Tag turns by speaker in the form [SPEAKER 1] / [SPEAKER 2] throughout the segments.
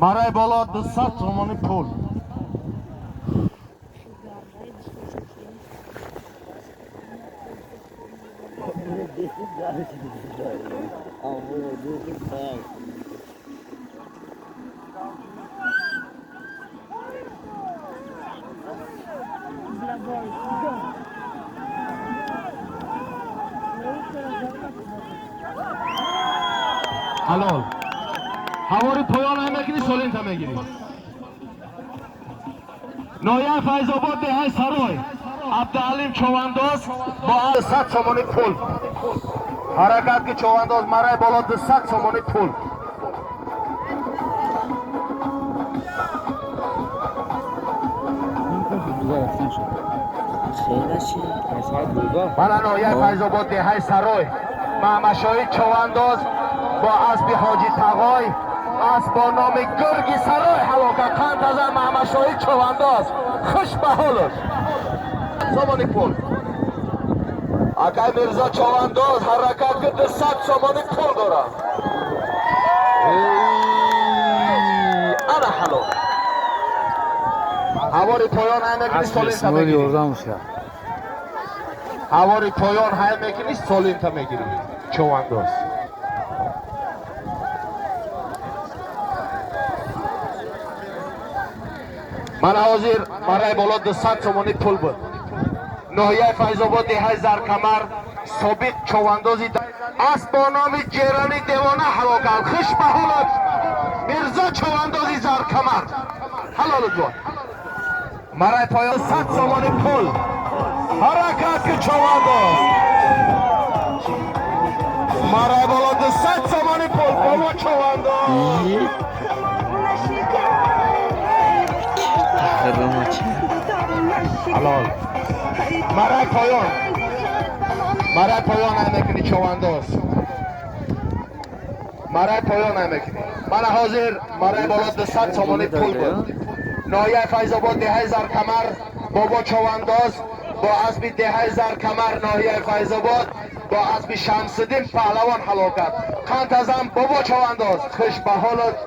[SPEAKER 1] Марай боло 200 сомонӣ пул. Ҳалол. Ҳавори поён ҳам мекунӣ, солинта мегирӣ. Ноҳияи Файзобод, деҳаи Сарой. Абдуалим Човандоз бо 100 сомонӣ пул. Ҳаракат ки, Човандоз, марай боло 200 сомонӣ пул. Мана ноҳияи Файзобод, деҳаи Сарой. Маҳмадшоҳи Човандоз бо асби Ҳоҷи Тағой, асб бо номи Гурги Сарой ҳалокат. Қанд азан, Маҳмадшоҳи Човандоз, хуш ба ҳолаш. Сомонӣ пул. Акай Мирзо Човандоз, ҳаракат ки, 200 сомонӣ пул дорад. Ана ҳалол. Ҳавори поён ҳай мекунӣ, солинта мегирӣ. Ҳавори поён ҳай мекунӣ, солинта мегирӣ, Човандоз. Мана ҳозир марай боло 200 сомонӣ пул буд. Ноҳияи Файзобод, деҳаи Заркамар, собиқ човандози асб бо номи Ҷерани Девона ҳалокат. Хуш ба ҳолат, Мирзо Човандози Заркамар, ҳалолут бод. Марай поён 100 сомонӣ пул. Ҳаракат ки, човандоз, марай боло 200 сомонӣ пул, бобо човандоз. Ҳалол. Марай поён, марай поён ҳай мекунӣ, човандоз, марай поён ҳай мекунӣ. Мана ҳозир марай боло 200 сомонӣ пул буд. Ноҳияи Файзобод, деҳаи Заркамар, бобо Човандоз бо асби деҳаи Заркамар, ноҳияи Файзобод, бо асби Шамсиддин Паҳлавон ҳалокат. Қанд азам, бобо Човандоз, хуш ба ҳолат,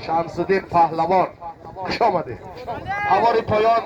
[SPEAKER 1] Шамсиддин Паҳлавон, хуш омадед. Ҳавори поён.